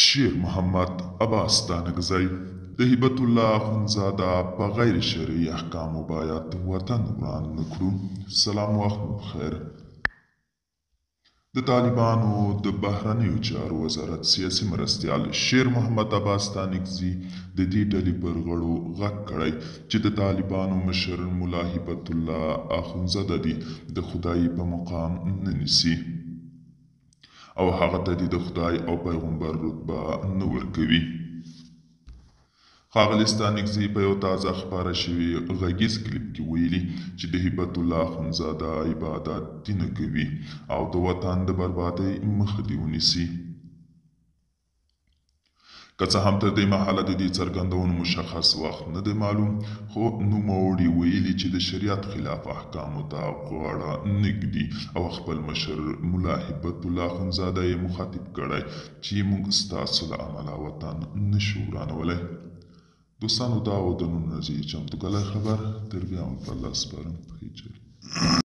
شیر محمد عباس ستانکزی، د هبت الله اخندزاده په غیر شرعي احکامو باید وطن وران نه کړو. سلام وخت مو پخیر. د طالبانو د بهرنیو چارو وزارت سیاسي مرستیال شیر محمد عباس ستانکزي د دې ډلې پر غړو غږ کړی چې د طالبانو مشر ملا هبت الله اخندزاده دې د خدای په مقام نه نیسي او هغه ته دې د خدای او پیغمبر رتبه نه ورکوي. ښاغلي ستانکزي په یو تازه خپاره شوي غږیز کلیپ کې ویلي چې د هبت الله اخندزاده عبادت دې نه کوي او د وطن د بربادۍ مخه دې ونیسي. که څه هم تر دې مهاله د دې څرګندونو مشخص وخت نه دی معلوم، خو نوموړي ویلي چې د شریعت خلاف احکامو ته غاړه نه ږدي او خپل مشر ملا هبت الله اخندزاده یې مخاطب کړی چې موږ ستاسو له امله وطن نه شو ورانولی. دوستانو دا و د نن ورځې چمتو کلی خبر، تر بیا مو په الله سپارم، ښې چارې.